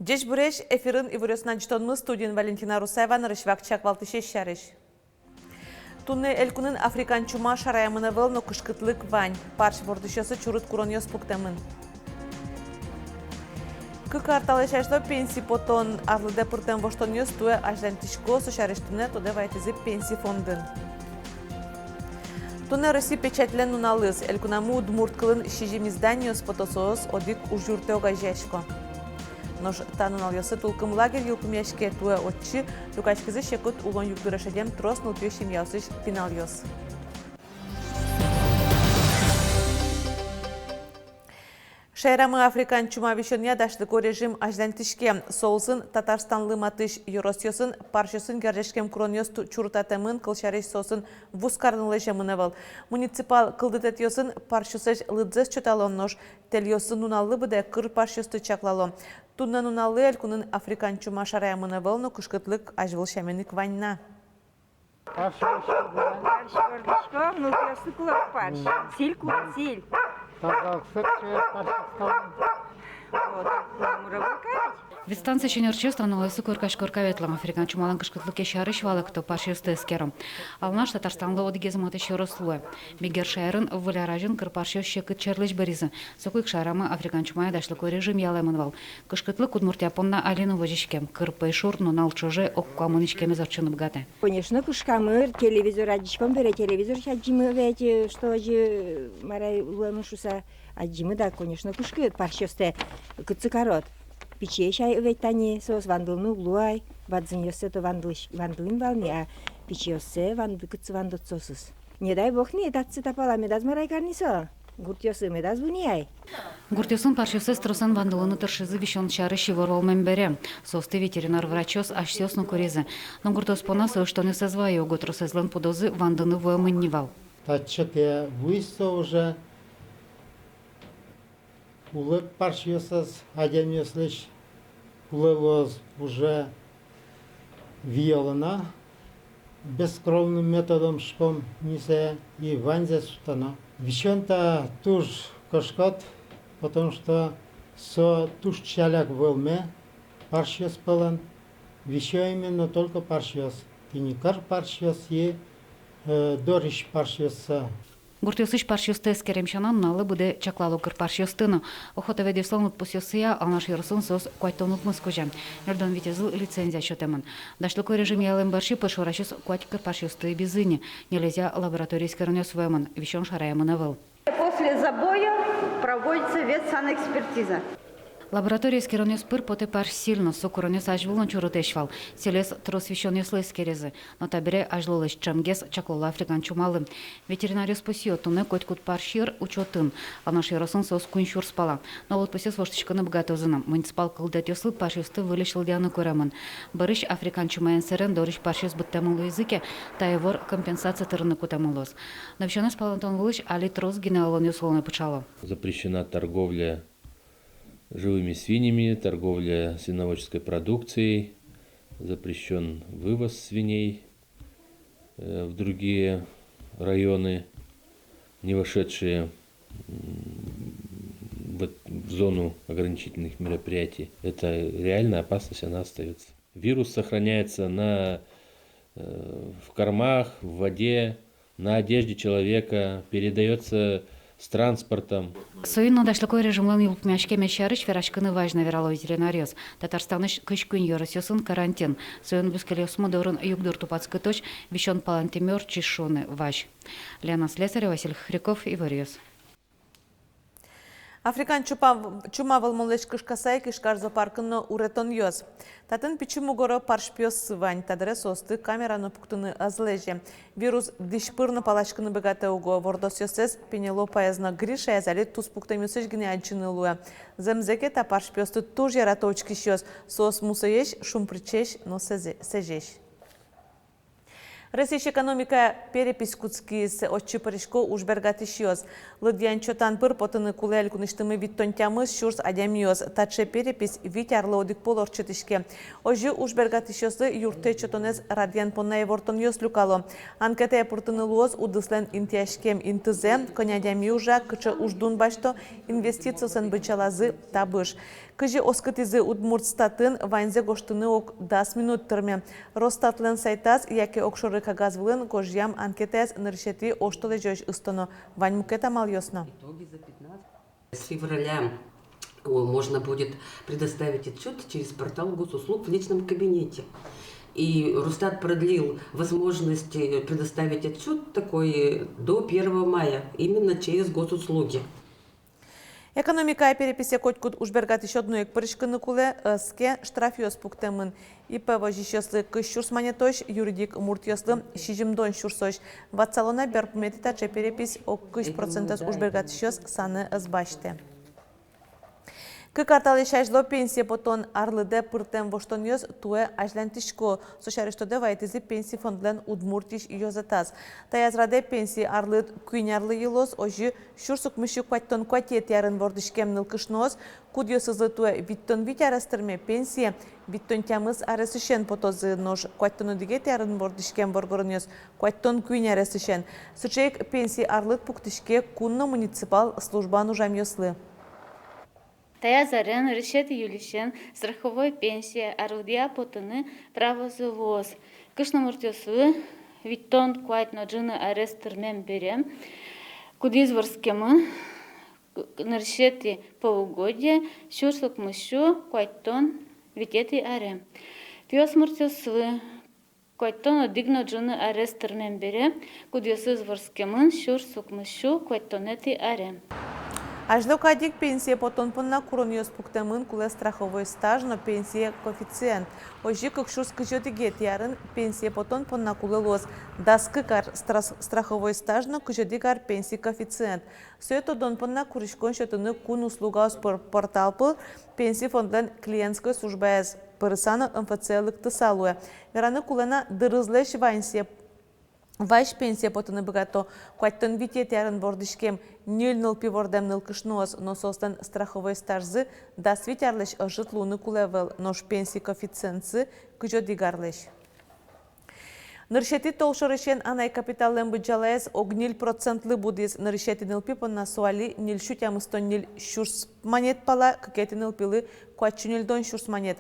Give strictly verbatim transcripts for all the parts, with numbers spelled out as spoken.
Ӟечбуресь! Эфирын «Иворъёс» но ӝытонмы, студиын Валентина Русаева. Нырысь вакчияк валтӥсез сярысь. Туннэ элькунын африкан чума шараямын ӧвӧл, но кышкытлык вань. Парсь вордӥсьёсы чурыт куронъёс пуктэмын. Кык ар талэсь азьло пенси потон арлыдэ пыртэм воштонъёс туэ азьланьтӥсько. Со сярысь туннэ тодэ вайытӥзы Пенси фондын. Туннэ Россия печатьлэн нуналыз. Элькунамы удмурт кылын сизьым изданиос пото, соос одӥг ужъюртэ огазеясько. Нош та нуналъёсы «Тулкым» лагерь йылпумъяське. Туэ отчы люкаськизы секыт улон югдуре шедем трос нылпиё семьяосысь пиналъёс. Шаерамы африкан чума висёнъя дасьлыко режим азьланьтӥське. Со улсын Татарстанлы матысь ёросъёсын парсьёсын герӟаськем куронъёс ту-, чурытатэмын, кылсярысь, соосын вузкарыны лэземын ӧвӧл. Муниципал кылдытэтъёсын парсьёслэсь лыдзэс чотало, нош тэльёсын нуналлы быдэ кыр парсьёсты чаклало. Туннэ нуналлы элькунын африкан чума шараямын ӧвӧл, но кышкытлык азьвыл сямен ик вань на. Парсь вордӥськом, нылпиослы кулэ парсь. Сӥль кулэ, сӥль. Тазалыксэ кыӵе парсь вордӥськом. Вот, муравейка. Ветстанциысь ӧнерчиос та нуналъёсы коркась корка ветло. Африкан чумалэн кышкытлыкез сярысь валэкто, парсьёсты эскеро. Алнаш Татарстанлы одӥгез матысь ёрос луэ. Бигер шаерын выль ар азьын кыр парсьёс секыт черлэсь быризы. Соку ик шаерамы африкан чумая дасьлыко режим ялэмын вал. Кышкытлык удмуртъя понна али но возиськем. Кыр пӧйшур нунал ӵоже ог куамын иськемез ортчыны быгатэ. Конечно, кышкамы, телевизор адӟиськом бере, телевизор адӟимы ведь, э, что же, э, марай луэмын шуса, адӟимы да, конечно, кышкыт. Парсьёстэ кытчы карод? Пичиесь ай ведь тани, соос вандылыны уг луы ай. Бадӟымъёссэ то вандылӥсь-, вандылӥм вал ни, а пичиоссэ ванды-, кытчы вандод соосыз? Не дай бог ни, татчы та пала медаз марай кар ни со. Гуртъёсы медаз ву ни ай. Гуртъёсын парсьёссэс тросэн вандылыны тыршизы висён сярысь ивор вӧлмем бере. Соосты ветеринар врачъёс асьсэос но куризы. Но гуртъёс понна со ыштонъёс ӧз вайы уго, тросэзлэн пудозы вандыны вуэмын ни вал. Татчы ке вуиз со уже, улэп парсьёсыз адямиослэсь кулэ луоз уже виёно на, бескровным методом шуиськом ни сое, и ваньзэ сутано. Висён та туж кошкод, потому что со туж ӵаляк вӧлме парсьёс пӧлын. Висё именно только парсьёс. Тӥни кыр парсьёс и, э, дорысь парсьёс. Гуртъёсысь парсьёсты эскерем сяна, нуналлы быдэ чаклало кыр парсьёсты но. Охотоведъёслэн лыдпусъёссыя, Алнаш ёросын соос куатьтон укмыс кузя. Ньыльдон витезлы лицензия сётэмын. Дасьлыко режим ялэм бырсьы пӧйшурасьёс куать кыр парсьёсты ыбизы ни. Ньылезъя лаборатория эскеронъёс вуэмын, висён шараямын ӧвӧл. После забоя проводится ветсанэкспертиза. Лаборатория эскеронъёс пыр потэ парсь сӥль но. Со куронъёс азьвыл но чурытэсь вал. Сӥлез трос висёнъёслы эскеризы. Но табере азьлолэсь ӵемгес чаклало африкан чумалы. Ветеринаръёс пусъё: туннэ котькуд парсь йыр учётын. Алнаш ёросын соос куинь сюрс пала. Но лыдпусъёс воштӥськыны быгатозы на. Муниципал кылдытэтъёслы парсьёсты выльысь лыдъяны куремын. Бӧрысь африкан чумаен сэрен дорысь парсьёс быдтэмын луизы ке, та ивор компенсация тырыны кутэмын луоз. Но висёнэз палэнтон вылысь али трос гинэ улонъёс улонэ пыӵало. Запрещена торговля живыми свиньями, торговля свиноводческой продукцией, запрещён вывоз свиней, э, в другие районы, не вошедшие, м, в эт-, в зону ограничительных мероприятий. Это реальная опасность, она остаётся. Вирус сохраняется на, э, в кормах, в воде, на одежде человека, передаётся с транспортом. Соин но дасьлыко режимлэн йылпумъяськемез сярысь вераськыны вазь на, верало ветеринаръёс. Татарстанысь кызь куинь ёросъёсын карантин. Соин бускельёсмы дорын югдур тупатскытозь висён палэнтэмъёс ортчизы шуыны вазь. Лена Слесарева, Василий Хряков, «Иворъёс». Африкан чупа-, чума вӧлмонлэсь кышкаса ик Ижкар зоопаркын но уретонъёс. Татын пичи мугоро парсь пиоссы вань, та дыре соосты камера но пуктыны ӧз лэзе. Вирус дӥсь пыр но паласькыны быгатэ уго. Вордосъёссэс, Пенелопаез но Гришаез, али туспуктэмъёсысь гинэ адӟыны луэ. Зэмзэ ке, та парсь пиосты туж ярато учкисьёс. Соос мусоесь, шумпотӥсесь но сэзе-, сэзесь. Россиысь экономикая перепись кутскиз. Отчы пырисько ужбергатӥсьёс. Лыдъян-чотан пыр потыны кулэ элькунысьтымы витьтон тямыс сюрс адямиос. Таӵе перепись вить арлы одӥг пол ортчытӥське. Озьы ужбергатӥсьёслы юрттэт сётонэз радъян понна ивортонъёс люкало. Анкетае пыртыны луоз удыслэн интыяськем интызэ, кӧня адями ужа, кыӵе уждун басьто, инвестициослэн быдӟалазы, табыш. Кызьы оскытӥзы Удмуртстатын, ваньзэ гожтыны ог дас минут тырме. Росстатлэн сайтаз яке огшоры кагаз вылын гожъям анкетаез нырысетӥ оштолэзёзь ыстоно. Вань мукет амалъёс но. С февраля, о, можно будет предоставить отчёт через портал госуслуг в личном кабинете. И Росстат продлил возможность, э, предоставить отчёт такой, э, до первого мая, именно через госуслуги. Экономикая переписе котькуд ужбергатӥсь одно ик пыриськыны кулэ, ӧз ке, штрафъёс пуктэмын. ИП возисьёслы кызь сюрс манетозь, юридик муртъёслы сизьымдон сюрсозь. Ватсалом на, берпуметӥ таӵе перепись ог кызь процентэз ужбергатӥсьёс санэ ӧз басьтэ. Кык ар талэсь азьло пенсие потон арлыдэ пыртэм воштонъёс туэ азьланьтӥсько. Со сярысь тодэ вайытӥзы Пенси фондлэн Удмуртиысь ёзэтаз. Таяз радэ пенси арлыд куинь арлы йылоз, озьы сюрс укмыссю куатьтон куатетӥ арын вордӥськем нылкышноос, кудъёсызлы туэ витьтон вить арес тырме, пенсие витьтон тямыс аресысен потозы, нош куатьтон одӥгетӥ арын вордӥськем воргоронъёс куатьтон куинь аресысен. Сыӵе ик пенси арлыд пуктӥське кун но муниципал службаын ужамъёслы. Таяз арен, нырысетӥ июльысен, страховой пенсие арлыдъя потыны правозы луоз кышномуртъёслы витьтон куать но ӝыны арес тырмем бере, кудӥз вордскемын нырысетӥ полугодие сюрс укмыссю куатьтон витетӥ аре. Пиосмуртъёслы куатьтон одӥг но ӝыны арес тырмем бере, кудъёсыз вордскемын сюрс укмыссю куатьтонэтӥ аре. Азьло кадь ик пенсие потон понна куронъёс пуктэмын кулэ страховой стаж но пенсие коэффициент. Озьы кык сюрс кызь одӥгетӥ арын пенсие потон понна кулэ луоз дас кык ар стра-, страховой стаж но кызь одӥг ар пенси коэффициент. Сое тодон понна куриськон сётыны кун услугаос пор-, портал пыр Пенси фондлэн клиентской службаез пырыса но МФЦ-е лыктыса луэ. Вераны кулэ на, дырызлэсь ваньсе, вазь пенсие потыны быгато куатьтон витетӥ арын вордӥськем ньыль нылпи вордэм нылкышноос, но соослэн страховой стажзы дас вить арлэсь ӧжыт луыны кулэ ӧвӧл, нош пенси коэффициентсы кызь одӥг арлэсь. Нырысетӥ толшорысен анай капиталлэн быдӟалаез ог ньыль процентлы будӥз. Нырысетӥ нылпи понна со али ньыльсю тямыстон ньыль сюрс манет пала, кыкетӥ нылпилы куатьсю ньыльдон сюрс манет.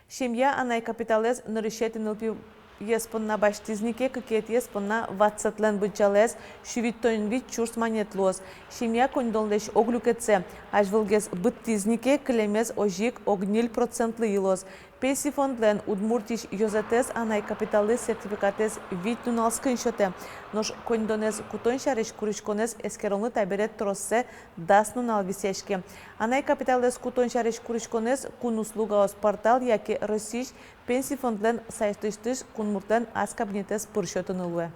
Семья анай капиталэз нырысетӥ нылпиез понна басьтӥз ни ке, кыкетӥез понна ватсэтлэн быдӟалаез сю витьтон вить сюрс манет луоз. Семья коньдонлэсь ог люкетсэ азьвылгес быдтӥз ни ке, кылемез озьы ик ог ньыль процентлы йылоз. Пенси фондлэн Удмуртиысь ёзэтэз анай капиталлы сертификатэз вить нуналскын сётэ. Нош коньдонэз кутон сярысь куриськонэз эскеронлы табере троссэ дас нунал висъяське. Анай капиталэз кутон сярысь куриськонэз кун услугаос портал яке Россиысь Пенси фондлэн сайтысьтыз кунмуртлэн ас кабинетэз пыр сётыны луэ.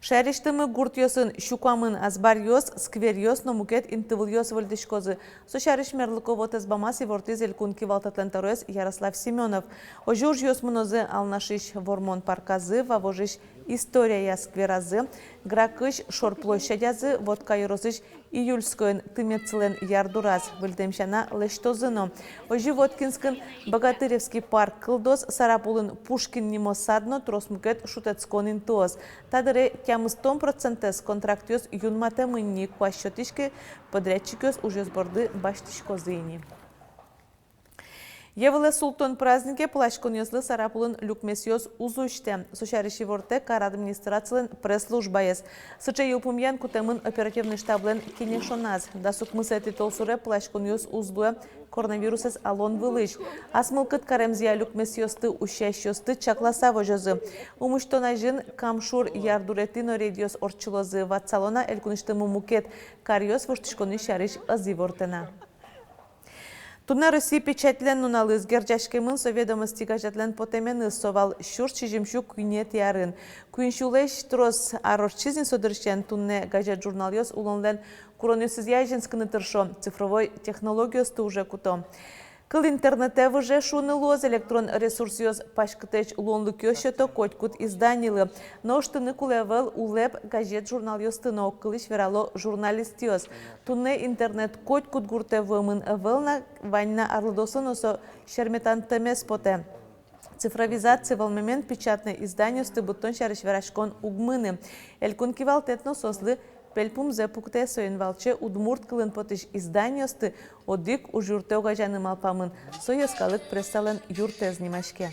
Шаерысьтымы гуртъёсын сю куамын азбаръёс, скверъёс но мукет интывылъёс выльдӥськозы. Со сярысь мерлыко вотэс бамаз ивортӥз элькун кивалтэтлэн тӧроез Ярослав Семёнов. Озьы ужъёс мынозы Алнашысь Вормон парказы, Вавожысь История скверазы, Гракысь Шор площадязы, Вотка ёросысь Июльскойын тыметсылэн ярдураз. Выльдэм сяна, лэсьтозы но. Озьы Воткинскын Богатыревский парк кылдоз, Сарапулын Пушкин нимо сад но трос мукет шутэтскон интыос. Та дыре тямыстон процентэз контрактъёс юнматэмын ни, куазь сётӥське, подрядчикъёс ужъёс борды басьтӥськозы ини. Йӧ вылэ султон празднике пыласьконъёслы Сарапулын люкмесъёс уз усьтэ. Со сярысь ивортэ кар администрацилэн пресс-службаез. Сыӵе йылпумъян кутэмын оперативной штаблэн кенешоназ. Дас укмысэтӥ толсуре пыласьконъёс уз луэ коронавирусэз алон вылысь. Ас мылкыд каремзыя люкмесъёсты усьясьёсты чакласа возёзы. Ум усьтон азьын Кам шур ярдуретӥ но рейдъёс ортчылозы. Ватсалом на, элькунысьтымы мукет каръёс воштӥськонъёс сярысь ӧз ивортэ на. Туннэ Россия печатьлэн нуналыз. Герӟаськемын со «Ведомости» газетлэн потэменыз, со вал сюрс сизьымсю куинетӥ арын. Куинь сюлэсь трос ар ортчиз ни со дырысен. Туннэ газет-журналъёс улонлэн куронъёсызъя азинскыны тыршо, цифровой технологиосты уже куто. Кыл интернетэ выже, шуыны луоз. Электрон ресурсъёс паськытэсь луонлыкъёс сёто котькуд изданилы. Но ыштыны кулэ ӧвӧл улэп газет-журналъёсты но, огкылысь верало, журналистъёс. Туннэ интернет котькуд гуртэ вуэмын ӧвӧл на, вань на арлыдослы но со серметантэмез потэ. Цифровизация вӧлмемын печатной изданъёсты быдтон сярысь вераськон уг мыны. Элькун кивалтэт но соослы пельпумзэ пуктэ. Соин валче удмурт кылын потӥсь изданъёсты одӥг ужъюртэ огазеяны малпамын. Со «Йӧскалык прессалэн юртэз» нимаське.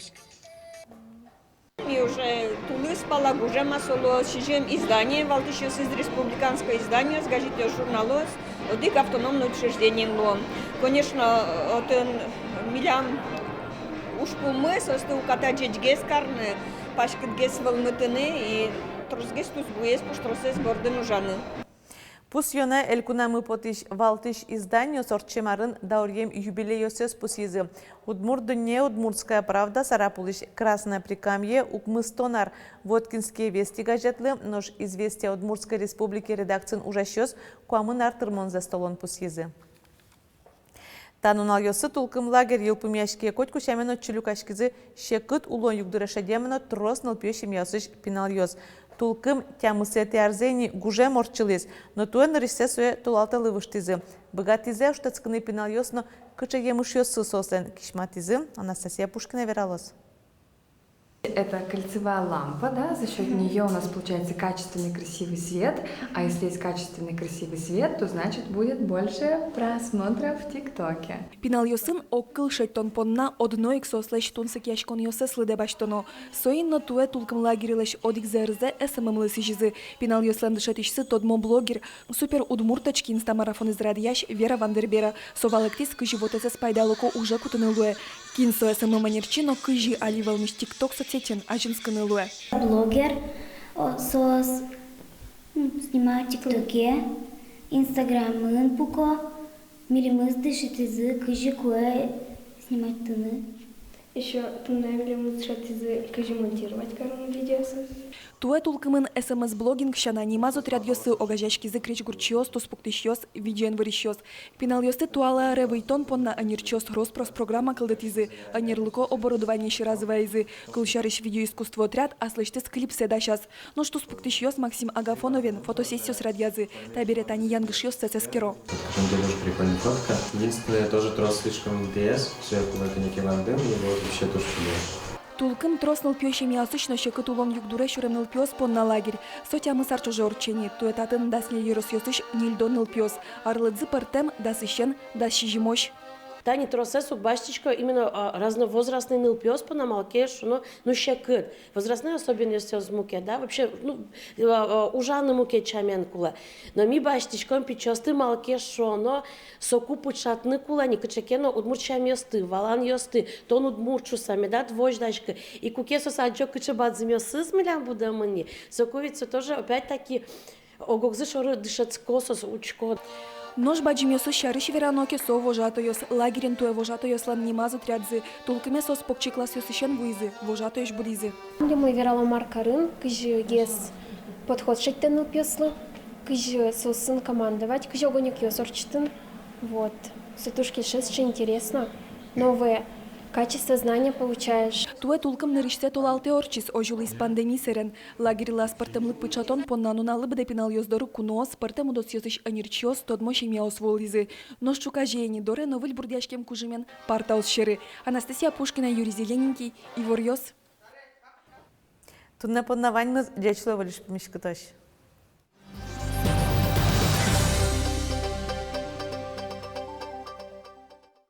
Ми уже тулыс пала гужем, а солы сизьым издание, валтӥсьёсыз республиканской изданиос, газетъёс, журналъёс, одӥг автономной учреждениен луом. Конечно, отын милям ужпуммы соосты уката ӟечгес карны, паськытгес вӧлмытыны и тросгес тусбуез, пуштросэз бордын ужаны. Пусъёно, элькунамы потӥсь валтӥсь изданиос ортчем арын дауръем юбилейёссэс пусйизы. «Удмурт дунне», «Удмуртская правда», Сарапулысь «Красное Прикамье» укмыстон ар, «Воткинские вести» газетлы. Нош «Известия Удмуртской Республики» редакциын ужасьёс куамын ар тырмонзэс толон пусйизы. Та нуналъёсы «Тулкым» лагерь йылпумъяське. Котьку сямен отчы люкаськизы секыт улон югдуре шедем но трос нылпиё семьяосысь пиналъёс. «Тулкым» тямысэтӥ арзэ ини гужем ортчылӥз, но туэ нырысьсэ сое толалтэлы выжтӥзы. Быгатӥзы-а шутэтскыны пиналъёс но кыӵе емышъёссы соослэн кисьматӥзы, Анастасия Пушкина вералоз. Это кольцевая лампа, да, за счёт неё у нас получается качественный, красивый свет, а если есть качественный, красивый свет, то, значит, будет больше просмотров в ТикТоке. Пиналъёсын огкыл шедьтон понна одно ик соослэсь тунсыкъяськонъёссэс лыдэ басьтоно. Соин но туэ «Тулкым» лагерьлэсь одӥгзэ ӧрзэ СММ-лы сӥзизы. Пиналъёслэн дышетӥсьсы тодмо блогер, «Супер удмурт точки инста» марафонэз радъясь Вера Вандербера. Со валэктӥз, кызьы вотэсэз пайдалыко уже кутыны луэ. Кин со СММ ӧнерчи но кызьы али вӧлмись ТикТок соцсетен азинскыны луэ. Блогер, о, соос, м, снимают ТикТоке, Инстаграмын пуко, милемыз дышетӥзы, кызьы кулэ сниматьтыны. Ещё туннэ милемыз дышетӥзы, кызьы монтировать карыны видеосыз. Туэ «Тулкымын» СМС-блогинг сяна нимаз отрядъёсы огазеяськизы крезьгурчиос, туспуктӥсьёс, видеоен вырисьёс. Пиналъёсты туала аре выйтон понна ӧнерчиос рос-прос программа кылдытӥзы, ӧнерлыко оборудование сьӧразы вайизы. Кылсярысь, видеоискусство отряд аслэсьтыз клипсэ дасяз. Нош туспуктӥсьёс Максим Агафоновен фотосессиос радъязы. Табере тани янгышъёссэс эскеро. Там тоже прикольная фотка. Единственное, тоже трос слишком интыез. Всё, кулэ кӧня ке вандым, и вот вообще туж чудо. «Тулкым» трос нылпиё семьяосысь но секыт улон югдуре сюрем нылпиос понна лагерь. Со тямыс ар ӵоже ортче ни. Туэ татын дас ньыль ёросъёсысь ньыльдон нылпиос. Арлыдзы пӧртэм: дасысен дас сизьымозь. Тани тросэз уг басьтӥсько именно, а, разновозрастной нылпиос понна, малы ке шуоно, ну, секыт. Возрастной особенностьёс мукет, да, вообще, ну, а, а, ужаны мукет сямен кулэ. Но ми басьтӥськом пичиосты, малы ке шуоно, соку пыӵатыны кулэ ни кыӵе ке но удмурт сямъёсты, валанъёсты, тон удмурт шуса, медад возьдаськы. И куке соос адӟо, кыӵе бадӟымъёсыз милям будэмын ни, соку ведь со тоже, опять-таки, ог-огзы шоры дышетско соос, учко. Нош бадӟымъёсыз сярысь верано ке, со вожатойёс. Лагерьын туэ вожатойёслэн нимаз отрядзы. «Тулкыме» соос покчи классъёсысен вуизы, вожатойёс будӥзы. Милемлы верало, мар карыны, кызьы гес подход шедьтыны нылпиослы, кызьы соосын командовать, кызьы огонёкъёс ортчытыны. Вот. Со туж кельше, сыӵе интересно. Новое качество, знания получаешь. Туэ «Тулкым» нырысьсэ толалтэ ортчиз, озьы луиз пандемия сэрен. Лагерьлы аспӧртэмлык пыӵатон понна нуналлы быдэ пиналъёс доры куноос, пӧртэм удосъёсысь ӧнерчиос, тодмо семьяос вуылӥзы. Нош ӵуказе ини доре но выль бурдъяськем кужымен партаос сьӧры. Анастасия Пушкина, Юрий Зелененький, «Иворъёс». Туннэ понна ваньмыз. Ӟеч луэ, выльысь пумиськытозь.